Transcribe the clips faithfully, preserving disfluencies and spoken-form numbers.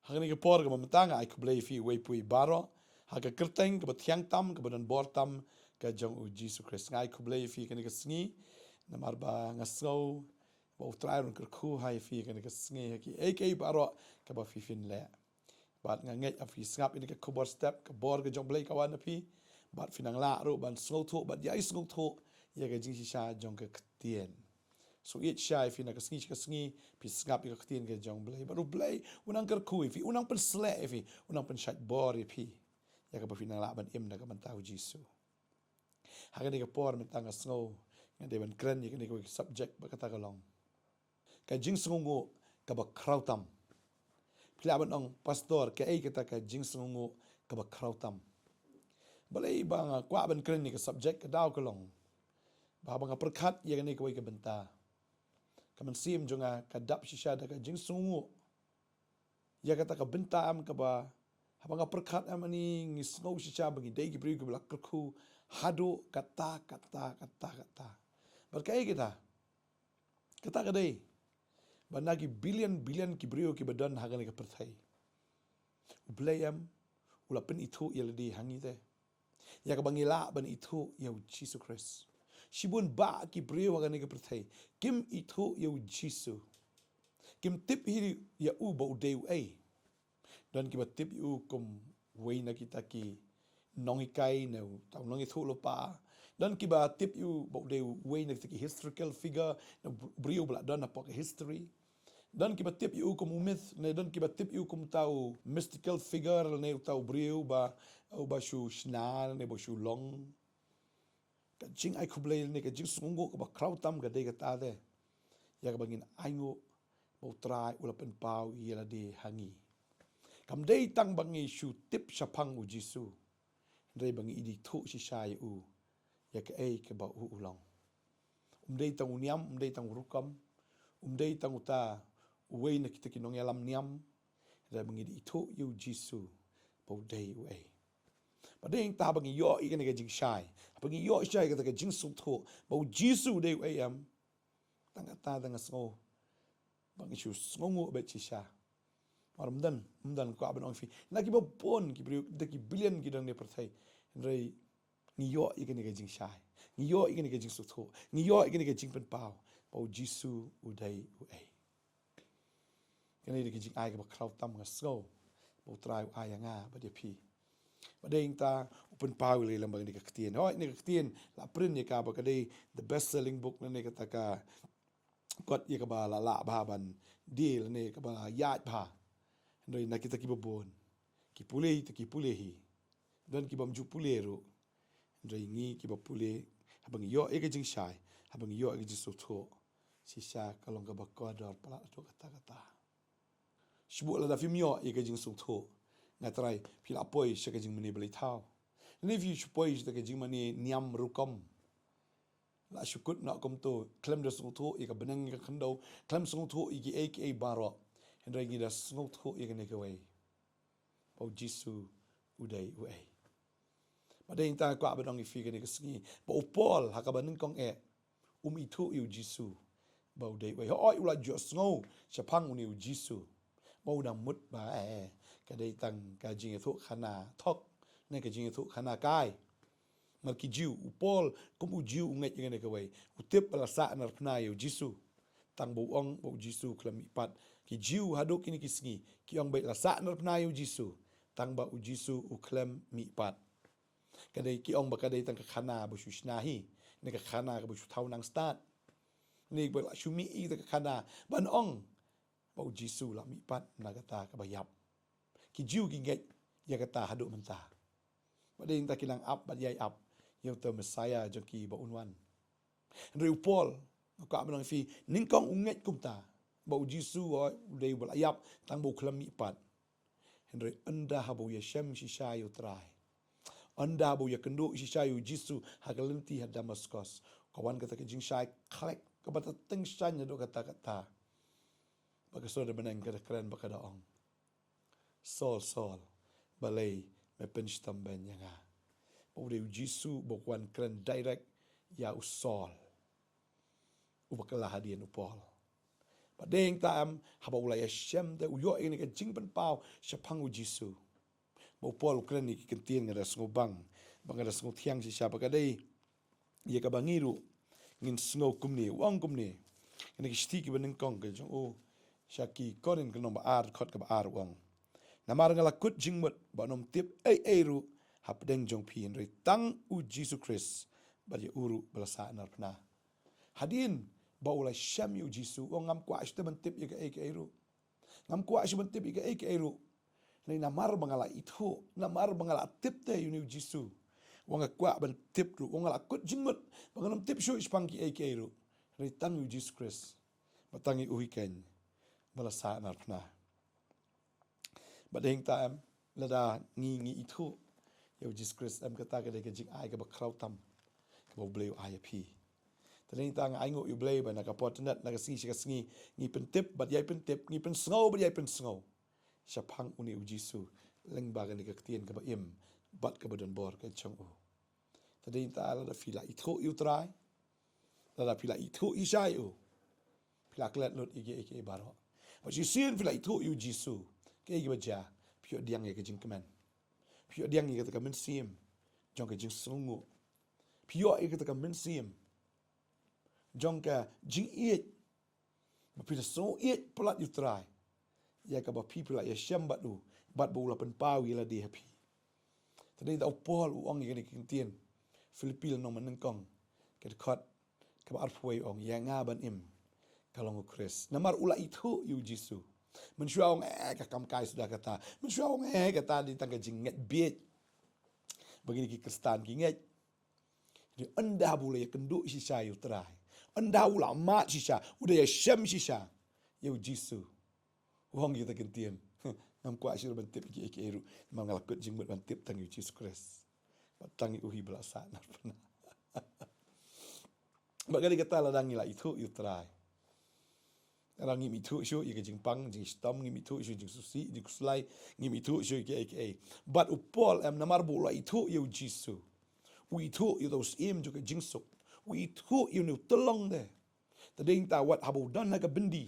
Ha kane ka por kaba mynta nga ai khublei ïa phi uwei pa uwei baroh ha ka kyrteng kaba thiang tam, kaba don bor tam, ka jong U Jisu Khrist. Nga ai khublei ïa phi kane ka sngi namar ba nga sngew ba U Trai un kyrkhu ha ïa phi kane ka sngi ha kiei kiei baroh kaba phi phin leh. Bad nga ngeit ba phi sngap ïa kane ka khubor step, ka bor ka jong U Blei ka wan na phi. Bad phi nang lah ruh ban sngewthuh bad ïai sngewthuh ïa ka jingshisha jong ka ktien. Sngewthuh shisha ïa phi na ka sngi sha ka sngi, phi sngap ïa ka ktien ka jong U Blei. Bad U Blei u nang kyrkhu ïa phi, u nang pynsleh ïa phi, u nang pynshait bor ïa phi, ïa kaba phi nang lah ban im na ka bynta U Jisu. Ha kane ka por mynta nga sngew nga dei ban kren ïa kane kawei ka subject, ba kata ka long ka jingsngewnguh kaba khraw tam. Phi lah ban ong, "Pastor, kaei kata ka jingsngewnguh kaba khraw tam?" Balei ba nga kwah ban kren ïa ka subject, ka daw ka long ba haba nga pyrkhat ïa kane kawei ka bynta, ka mynsiem jong nga ka dap shisha da ka jingsngewnguh. Ïa kata ka bynta em kaba haba nga pyrkhat em, ani ngi sngew shisha ba ngi dei ki briew kiba la kyrkhu haduh katta, katta, katta, katta. Bad kaei kata? Kata ka dei ba na ki billion billion ki briew kiba don ha kane ka pyrthei, U Blei em u la pynithuh ïa lade ha ngi te, ïa kaba ngi lah ban ithuh ïa U Jisu Khrist. Shibun bah ki briew ha kane ka pyrthei kim ithuh ïa U Jisu, kim tip hi ïa u ba u dei uei. Don kiba tip ïa u kum uwei na kita ki nonghikai ne uta u nongïathuhlypa. Don kiba tip ïa u ba u dei uwei na kita ki historical figure, na u briew ba la don hapoh ka history. Don kiba tip ïa u kum u myth, ne don kiba tip ïa u kum uta u mystical figure, ne uta u briew ba, uba shu shna ne ba shu long. Ka jingai khublei ne ka jingsngewnguh kaba khraw tam ka dei kata te, ïa kaba ngin ainguh ba U Trai u la pynpaw ïa lade ha ngi. Kam dei tang ba ngi shu tip shaphang U Jisu, hynrei ba ngi ithuh shisha ïa u, ïa kaei kaba u u long. Um dei tang u niam, um dei tang u rukom, um dei tang uta uwei na kita ki nongïalam niam, hynrei ba ngi ithuh ïa U Jisu ba u dei uei. Ba dei tang ba ngi ïoh ïa kane ka jingshai, ba ngi ïoh shai kata ka jingsngewthuh ba U Jisu u dei uei em. Tang kata te nga sngew ba ngi shu sngewnguh bad shisha. Mar ym don, ym don, kwah ban ong ïa phi, na kiba bun ki briew, da ki billion ki don ne pyrthei, hynrei ngi ïoh ïa kane ka jingshai, ngi ïoh ïa kane ka jingsngewthuh, ngi ïoh ïa kane ka jingpynpaw ba U Jisu u dei uei. Kane dei ka jingai kaba khraw tam nga sngew ba U Trai u ai ïa nga bad ïa phi. Ba dei tang u pynpaw ïa lade ba kane ka ktien, hooid, kane ka ktien la print ïa ka ba ka dei the best selling book, ne kata ka kot ïa kaba la lah bha ban die, ne kaba la ïaid bha. Hynrei na kita kiba bun ki pule te ki pule hi, don ki bym ju pule ruh. Hynrei ngi kiba pule, haba ngi ïoh ïa ka jingshai, haba ngi ïoh ïa ka jingsngewthuh, shisha ka long kaba kordor palat haduh katta katta. Shu buh lada phim ïoh ïa ka jingsngewthuh, nga trai phi la poi sha ka jingmane blei thaw, ne phi shu poi sha ka jingmane niam rukom. La shu kut noh kumto, khlem da sngewthuh ïa ka bneng ïa ka khyndew, khlem sngewthuh ïa kiei kiei baroh. Hynrei ngi da sngewthuh ïa kane kawei, ba U Jisu u dei uei. Ba dei tang kwah ban ong ïa phi kane ka sngi ba u Paul ha kaba nyngkong eh um ithuh ïa U Jisu ba u dei uei. Hooid, u la ju sngew shaphang une U Jisu ba u dang mut ba, eh, ka dei tang ka jingïathuh khana thok, ne ka jingïathuh khana kai. Mar ki Jiw, u Paul kum u Jiw u ngeit ïa kane kawei, u tip ba la sah narphna ïa U Jisu, tang ba u ong ba U Jisu u khlem mihpat. Ki Jiw haduh kine ki sngi ki ong ba la sah narphna ïa U Jisu, tang ba U Jisu u khlem mihpat. Ka dei ki ong ba ka dei tang ka khana ba shu shna hi, ne ka khana kaba shu thaw nang stad, ne ba la shu mih ïa ka khana ban ong ba U Jisu u la mihpat na kata kaba ïap. Ki Jiw ki ngeit ïa kata haduh mynta. Ba dei tang ki nang ap bad ïai ap ïa uta u Messiah jong ki ba un wan. Hynrei u Paul, nga kwah ban ong ïa phi, nyngkong u ngeit kumta ba U Jisu u dei uba la ïap, tang ba u khlem mihpat. Hynrei ynda haba u ïashem shisha ïa U Trai, ynda haba u ïakynduh shisha ïa U Jisu ha ka lynti ha Damaskos, ka wan kata ka jingshai khlek kaba tyngshaiñ haduh katta katta. Ba ka sur da bneng ka da kren ba ka da ong, "Saul, Saul, balei me pynshitom beiñ ïa nga?" Ba u dei U Jisu ba u wan kren direct ïa u Saul, uba kylla hadien u Paul. Bad dei hangta em, haba u la ïashem te u ïoh ïa kane ka jingpynpaw shaphang u Jisu. Ba u Paul u kren ïa ki kyntien, nga da sngewbang, ba nga da sngewthiang shisha ba ka dei ïa kaba ngi ruh ngin sngew kumne, u ong kumne. Kane ka shithi kaba nyngkong ka jong u sha ki Korinth ka lynnong ba ar, dkhot kaba ar, u ong: Namar nga la kut jingmut ba ngam tip ei ei ruh hapdeng jong phi, hynrei tang u Jisu Khrist bad ïa u ruh ba la sahnarphna. Hadien ba u la shem ïa u Jisu, u ong, ngam kwah shuh te ban tip ïa kaei kaei ruh. Ngam kwah shuh ban tip ïa kaei kaei ruh. Hynrei namar ba nga la ithuh, namar ba nga la tip te ïa une u Jisu, u ong, nga kwah ban tip ruh. U ong, nga la kut jingmut ba ngam tip shuh shaphang kiei kiei ruh, hynrei tang ïa u Jisu Khrist, ba tang ïa u hi keiñ ba la sahnarphna. Bad dei hangta em, lada ngi, ngi ithuh ïa u Jisu Khrist em, kata ka dei ka jingai kaba khraw tam kaba U Blei u ai ïa phi. Te dei hangta nga ainguh ïa U Blei ba na ka por tynat, na ka sngi sha ka sngi, ngi pyntip bad ïai pyntip, ngi pynsngew bad ïai pynsngew shaphang une u Jisu lyngba kane ka ktien kaba im bad kaba don bor ka jong u. Te dei hangta lada phi la ithuh ïa u Trai, lada phi la ithuh shisha ïa u, phi la klet lut ïa kiei kiei baroh. Bad shisien phi la ithuh ïa u Jisu, kaei kaba jia? Phi ïoh pdiang ïa ka jingkmen. Phi ïoh pdiang ïa kata ka mynsiem jong ka jingsngewnguh. Phi ïoh ïa kata ka mynsiem jong ka jingïeit, ba phi da sngew ïeit palat ïa u Trai, ïa kaba phi, phi la ïashem bad u, bad ba u la pynpaw ïa lade ha phi. Te dei hangta u Paul u ong ïa kane ka ktien, Philippi lynnong ba nyngkong, ka dkhot kaba arphew wei, u ong, ïa nga ban im ka long u Khrist. Namar u la ithuh ïa u Jisu. Mynshuwa u ong, eh, ka kam kai suda kata. Mynshuwa u ong, eh, kata dei tang ka jingngeit bieit ba kine ki Khristan ki ngeit. Hynrei ynda ba u la ïakynduh shisha ïa u Trai, ynda u la mad shisha, u da ïashem shisha ïa u Jisu, u ong ïa kata ka ktien, ngam kwah shuh ban tip kiei kiei ruh, namar nga la kut jingmut ban tip tang ïa u Jisu Khrist, bad tang ïa u hi ba la sahnarphna. Bad ka dei kata lada ngi la ithuh ïa u Trai. Lada ngim ithuh shuh ïa ka jingpang jingshitom, ngim ithuh shuh jingsngewsih jingkhuslai, ngim ithuh shuh ïa kiei kiei. Bad u Paul em, namar ba u la ithuh ïa u Jisu, u ithuh ïa uta u syiem jong ka jingsuk, u ithuh ïa une u tyllong de. Te dei hangta wat haba u don ha ka byndi,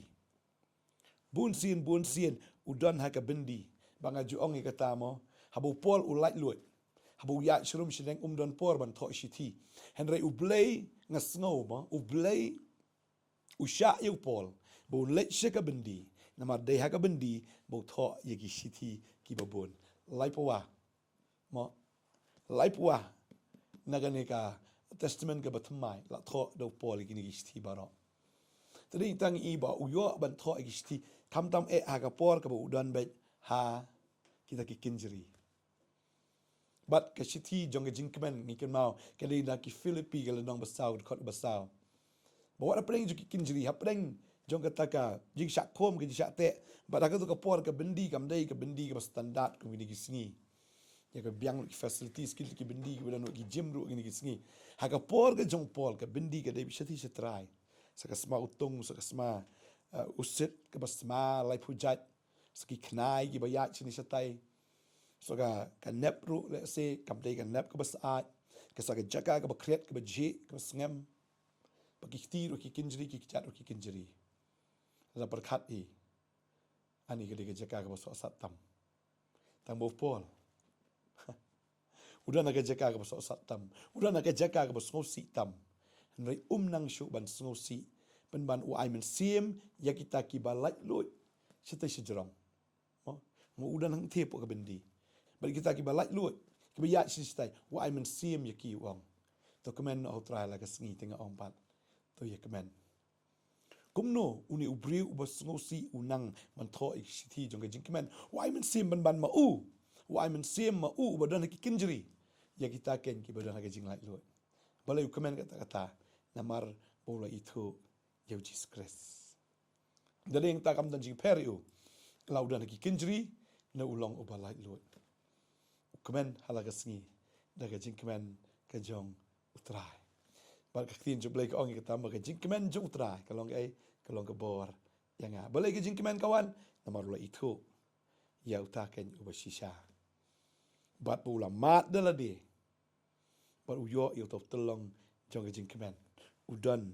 bunsien bunsien u don ha ka byndi. Ba nga ju ong ïa kata mo, haba u Paul u laitluid, haba u ïaid sharum shadeng, um don por ban thoh shithi. Hynrei U Blei, nga sngew mo, U Blei u shah ïa u Paul ba un leit sha ka byndi, namar dei ha ka byndi ba u thoh ïa ki shithi kiba bun. Laiphew wah, mo, laiphew wah na kane ka Testament kaba thymmai la thoh da u Paul ïa kine ki shithi baroh. Te dei tang ïa ba u ïoh ban thoh ïa ki shithi, khamtam eh ha ka por kaba u don beit ha kita ki kynjri. Bad ka shithi jong ka jingkmen ngi kynmaw ka dei na ki Philippi ka lynnong ba saw, dkhot ba saw. Ba wat hapdeng jong ki kynjri, hapdeng jong kata ka jingshah khum, ka jingshah teh, bad ha kato ka por ka byndi kam dei ka byndi kaba standard kum kine ki sngi. Ïa ka biang ki facilities, ki, ki byndi kiba don, ki gym ruh kine ki sngi. Ha ka por ka jong u Paul ka byndi ka dei ba shathie shatrai, sa ka sma utung, sa ka sma, uh, usit kaba sma laiphew jait, sa ki khnai kiba ïaid shane shatai. Sa ka, ka nep ruh lehse kam dei ka nep kaba syaid. Ka sa ka jaka kaba khriat, kaba jhieh, kaba sngem. Ba ki kti ruh ki kynjri, ki kjat ruh ki kynjri. Lada pyrkhat hi, ani ka dei ka jaka kaba sohsat tam. Tang ba u Paul u don ha ka jaka kaba sohsat tam, u don ha ka jaka kaba sngewsih tam. Hynrei um nang shuh ban sngewsih pynban u ai mynsiem ïa kita kiba laitluid shatei shajrong. Mo, mo u don hangtei hapoh ka byndi. Bad kita kiba laitluid, kiba ïaid shane shatai, u ai mynsiem ïa ki, u ong. To kmen noh ha u Trai ha la ka sngi, te nga ong pat, to ïa kmen. Kumno une u briew uba sngewsih u nang ban thoh ïa ki shithi jong ka jingkmen? U ai mynsiem pynban ma u. U ai mynsiem ma u uba don ha ki kynjri ïa kita keiñ kiba don ha ka jinglaitluid. Balei u kmen kata kata? Namar ba u la ithuh ïa u Jisu Khrist. Da dei hangta kam don jingpher ïa u, la u don ha ki kynjri ne u long uba laitluid. U kmen ha la ka sngi da ka jingkmen ka jong u Trai. Bad ka ktien jong U Blei ka ong ïa kata, ba ka jingkmen jong u Trai ka long kaei? Ka long ka bor ïa nga. Balei ka jingkmen ka wan? Namar u la ithuh ïa uta keiñ uba shisha. Bad ba u la mad da lade. Bad u ïoh ïa uta u tyllong jong ka jingkmen. U don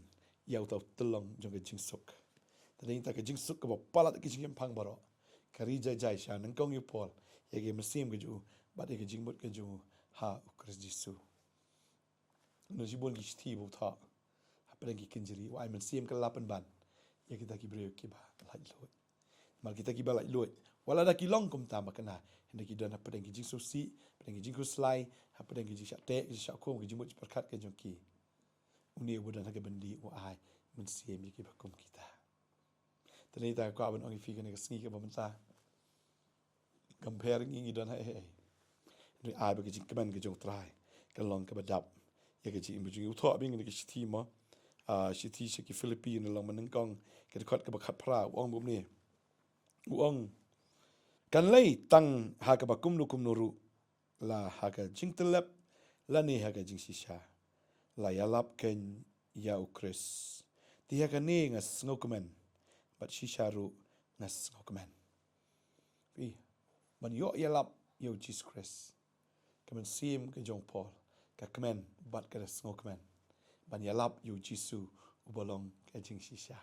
ïa uta u tyllong jong ka jingsuk. Te Te dei ta ka jingsuk kaba palat ki jingim pang baroh. Ka ri jai jai sha nyngkong ïa u Paul, ïa ka mynsiem ka jong u, bad ïa ka jingmut ka jong u ha u Khrist Jisu. Ngi shibun ki shithi ba u thoh hapdeng ki kynjri, u ai mynsiem ka la pynban ïa kita ki briew kiba laitluid. Namar kita kiba laitluid, wat la da ki long kumta ba kane, hynrei ki don hapdeng ki jingsngewsih, hapdeng ki jingkhuslai, hapdeng ki jingshah teh, ki jingshah khum, ki jingmut jingpyrkhat ka jong ki. Une uba don ha ka byndi u ai mynsiem ïa kiba kum kita. Te dei ta ka kwah ban ong ïa phi kane ka sngi kaba mynta. Compare ngi ngi don ha ei ei. Hynrei ai ba ka jingkmen ka jong u Trai kan long kaba dap ïa ka jingim jong ngi. U thoh bad ngi na ka shithi mo, ah, shithi sha ki Philippi, na lynnong ba nyngkong, ka dkhot kaba khatphra, u ong kumne. U ong, kan lei tang ha kaba kumno kumno ruh, la ha ka jingtyllep lane ha ka jingshisha, la ïalap kein ïa u Khrist. Te ha kane nga sngewkmen, bad shisha ruh nga sngewkmen. Phi, ban ïoh ïalap ïa u Jisu Khrist, ka mynsiem ka jong u Paul ka kmen bad ka da sngewkmen ban ïalap ïa u Jisu uba long ka jingshisha.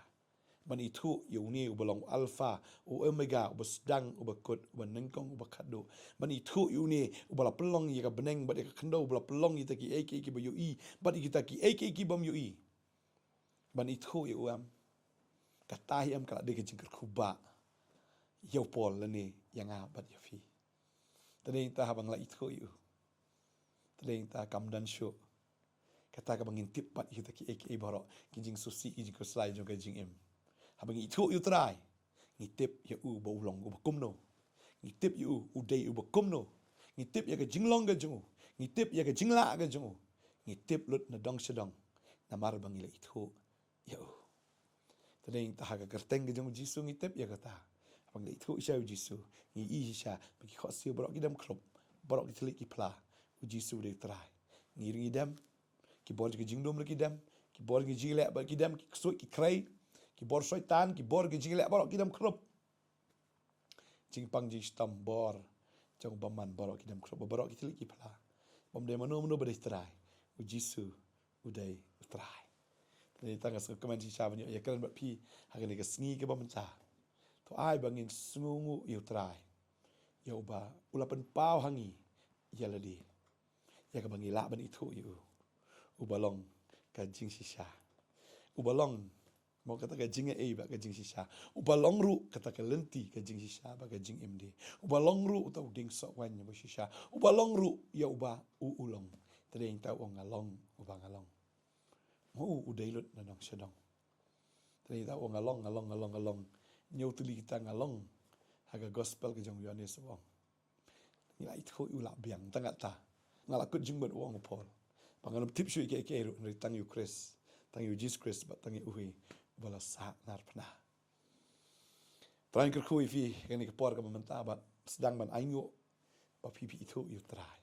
Ban ithuh ïa une uba long u Alpha, u Omega, uba sdang, uba kut, uba nyngkong, uba khatduh. Ban ithuh ïa une uba la pynlong ïa ka bneng bad ïa ka khyndew, uba la pynlong ïa kita kiei kiei kiba ïohi bad ïa kita kiei kiei ki bym ïohi. Ban ithuh ïa u, em, kata hi em ka la dei ka jingkyrkhu ba ïa u Paul lane ïa nga bad ïa phi. Te dei ta haba ngi la ithuh ïa u, te dei ta kam don shuh kata kaba ngin tip pat ïa kita kiei kiei baroh, ki jingsngewsih, ki jingkhuslai jong ka jingim. Haba ngi ithuh ïa u Trai, ngi tip ïa u ba u long uba kumno. Ngi tip ïa u, u dei uba kumno. Ngi tip ïa ka jinglong ka jong u. Ngi tip ïa ka jinglah ka jong u. Ngi tip lut na dong sha dong, namar ba ngi la ithuh ïa u. Te dei ta ha ka kyrteng ka jong u Jisu ngi tip ïa kata. Haba ngi la ithuh shisha ïa u Jisu, ngi i shisha ba ki khohsiew baroh ki dem khrup, baroh ki thylliej ki phla. U Jisu u dei u Trai. Ngi ruh ngi dem, ki bor ki jingdum ruh ki dem, ki bor ki jingleh baroh ki dem, ki ksuid ki khrei, ki bor soitan, ki bor ki jingleh baroh ki dem khrup. Jingpang jingshitom, bor jong u bymman, baroh ki dem khrup, baroh ki thylliej ki phla. Bym dei mano mano ba dei Trai, u Jisu u dei u Trai. Te dei ta nga sngewkmen shisha ban ïoh ïakren bad phi ha kane ka sngi kaba mynta. To ai ba ngin sngewnguh ïa u Trai, ïa uba u la pynpaw ha ngi ïa lade, ïa kaba ngi lah ban ithuh ïa u, uba long ka jingshisha, uba long mo kata ka jingaiei bad ka jingshisha, uba long ruh kata ka lynti ka jingshisha bad ka jingim de, uba long ruh uta u dieng soh waiñ ba shisha, uba long ruh ïa uba u u long. Te dei ta u ong nga long uba nga long. Mo u u dei lut na dong sha dong. Te dei ta u ong nga long, nga long, nga long, nga long. Hynñiew tylli kita nga long ha ka gospel ka jong u Ïoannis u ong. Ngi la ithuh ïa u lah biang, tang kata. Nga la kut jingmut, u ong u Paul, ba ngan ym tip shuh ïa kiei kiei ruh, hynrei tang ïa u Khrist, tang ïa u Jisu Khrist bad tang ïa uhi uba la sahnarphna. Trai, ngi kyrkhu ïa phi kane ka por kaba mynta bad sdang ban ainguh ba phi phi ithuh ïa u Trai.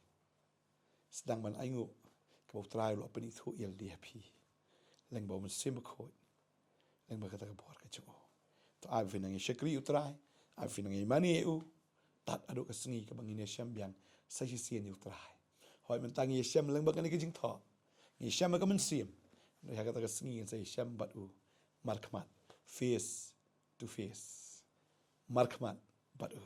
Sdang ban ainguh kaba u Trai u la pynithuh ïa lade ha phi lyngba u Mynsiem Bakhuid, lyngba kata ka bor ka jong u. To ai ba phin nang ïa shakri ïa u Trai, ai ba phin nang ïa mane ïa u, tad haduh ka sngi kaba ngin ïashem biang sa shisien ïa u Trai. Hooid, mynta ngi ïashem lyngba kane ka jingthoh, ngi ïashem ha ka mynsiem, hynrei ha kata ka sngi ngin sa ïashem bad u markhmat, face to face, markhmat bad u.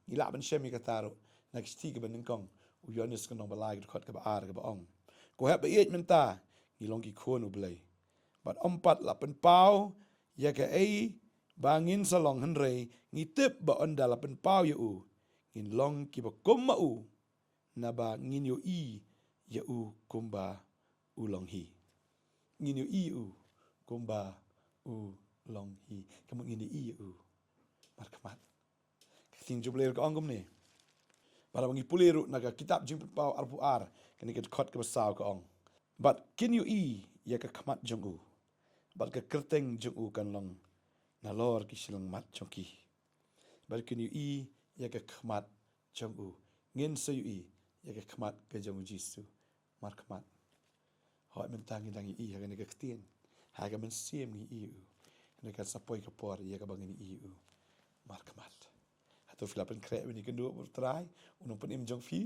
Ngi lah ban shem ïa kata ruh na ka shithi kaba nyngkong u Ïoannis, ka lynnong ba lai, ka dkhot kaba ar, kaba ong, ko hep ba ïeit, mynta ngi long ki khun u Blei, bad ym pat la pynpaw ïa kaei ba ngin sa long, hynrei ngi tip ba ynda la pynpaw ïa u, ngin long kiba kum ma u, naba ngin ïohi ïa u kumba u long hi. Ngin ïohi ïa u kumba u long hi. Ka mut ngin ïohi ïa u markhmat. Ka ktien jong u Blei ruh ka ong kumne. Bad haba ngi pule ruh na ka kitab Jingpynpaw arphew ar, kane ka dkhot kaba saw ka ong, bad kin ïohi ïa ka khmat jong u, bad ka kyrteng jong u kan long nalor ki shyllangmat jong ki. Bad kin ïohi ïa ka khmat jong u. Ngin sa ïohi ïa ka khmat ka jong u Jisu markhmat. Hooid, mynta ngi dang ïohi ha kane ka ktien, ha ka mynsiem ngi ïohi ïa u. Hynrei kan sa poi ka por ïa kaba ngin ïohi ïa u markhmat. Hato phi la pynkhreh ban ïakynduh bad u Trai, u Nongpynim jong phi?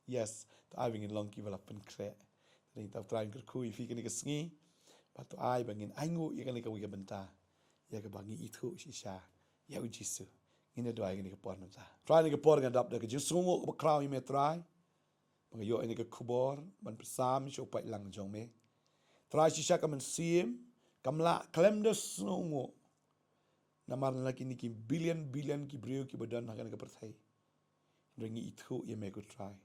Yes, to ai ba ngin long kiba la pynkhreh. Te dei ta u Trai un kyrkhu ïa phi kane ka sngi, bad to ai ba ngin ainguh ïa kane kawei ka bynta, ïa kaba ngi ithuh shisha ïa u Jisu. Ngin ïa duwai ha kane ka por mynta. Trai, ha kane ka por nga dap da ka jingsngewnguh kaba khraw ïa me Trai, ba nga ïoh ïa kane ka khubor ban pynsam sha u paidlang jong me. Trai, shisha ka mynsiem kam lah khlem da sngewnguh namar na la kine ki billion billion ki briew kiba don ha kane ka pyrthei. Hynrei ngi ithuh ïa me ko Trai.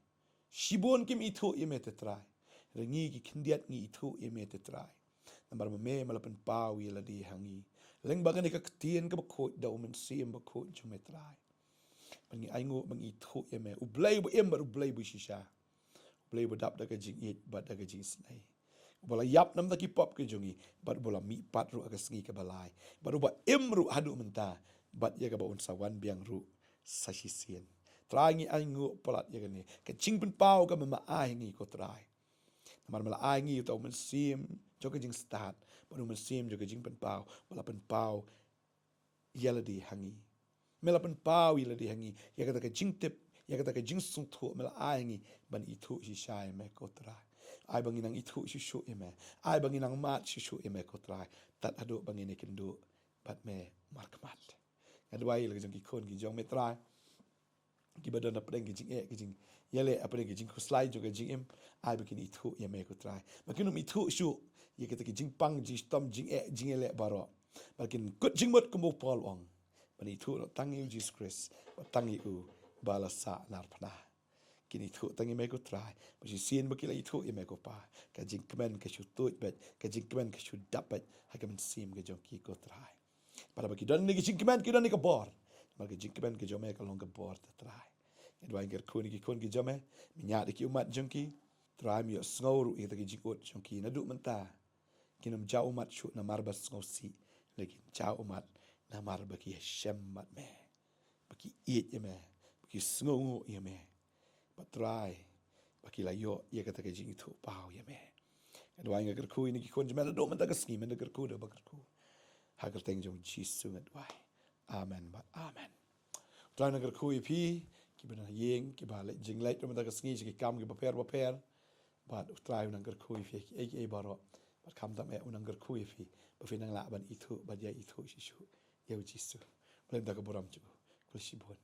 Shibun kim ithuh ïa me te Trai. Hynrei ngi ki khyndiat ngi ithuh ïa me te Trai. Namar ma me me la pynpaw ïa lade ha ngi. Lyngba kane ka ktien kaba khuid da u Mynsiem Bakhuid jong me Trai. Ba ngi ainguh ba ngi ithuh ïa me, U Blei uba im bad U Blei uba shisha. U Blei uba dap da ka jingïeit bad da ka jingisynei, uba la ïap namar ki pop ki jong ngi, bad uba la mihpat ruh ha ka sngi kaba lai, bad uba im ruh haduh mynta, bad ïa kaba un sa wan biang ruh sa shisien. Trai, ngi ainguh palat ïa kane ka jingpynpaw kaba me me ai ha ngi ko Trai. Namar me la ai ha ngi uta u mynsiem jong ka jingstad bad u mynsiem jong ka jingpynpaw, ba la pynpaw ïa lade ha ngi. Me la pynpaw ïa lade ha ngi ïa kata ka jingtip, ïa kata ka jingsngewthuh, me la ai ha ngi ban ithuh shisha ïa me ko Trai. Ai ba ngin nang ithuh shuh shuh ïa me. Ai ba ngin nang mad shuh shuh ïa me ko Trai, tad haduh ba ngin ïakynduh bad me markhmat. Nga duwai ïa la ka jong ki khun ki jong me Trai, kiba don hapdeng ki jingeh ki jingïaleh, hapdeng ki jingkhuslai jong ka jingim. Ai ba kin ithuh ïa me ko Trai, ba kin ym ithuh shuh ïa kita ki jingpang jingshitom jingeh jingïaleh baroh, ba kin kut jingmut kumba u Paul u ong, ban ithuh noh tang ïa u Jisu Khrist bad tang ïa u ba la sah narphna. Kin ithuh tang ïa me ko Trai, ba shisien ba ki la ithuh ïa me ko Pa, ka jingkmen ka shu tuid beit, ka jingkmen ka shu dap beit ha ka mynsiem ka jong ki ko Trai. Bad haba ki don ïa ka jingkmen ki don ïa ka bor. Namar ka jingkmen ka jong me ka long ka bor te Trai. Nga duwai nga kyrkhu ïa ki khun ki jong me, me ñiad ïa ki ummat jong ki. Trai, me ïohsngew ruh ïa kita ki jingud jong ki, naduh mynta kin ym jaw ummat shuh namar ba sngewsih, hynrei kin jaw ummat namar ba ki ïashem bad me, ba ki ïeit ïa me, ba ki sngewnguh ïa me. Bad Trai, ba ki la ïoh ïa kata ka jingithuh paw ïa me. Nga duwai nga kyrkhu ïa ki khun jong me naduh mynta ka sngi, me da kyrkhu da ba kyrkhu. Ha ka kyrteng jong u Jisu nga duwai. Amen bad amen. Trai un nang kyrkhu ïa phi kiba na ïing, kiba leit jingleit ruh mynta ka sngi sha ki kam kiba pher bapher. Bad u Trai un nang kyrkhu ïa phi kiei kiei baroh. Bad khamtam eh un nang kyrkhu ïa phi ba phin nang lah ban ithuh bad ïa ithuh shuh shuh ïa u Jisu. Khublei mynta ka burom jong u. Khublei shibun.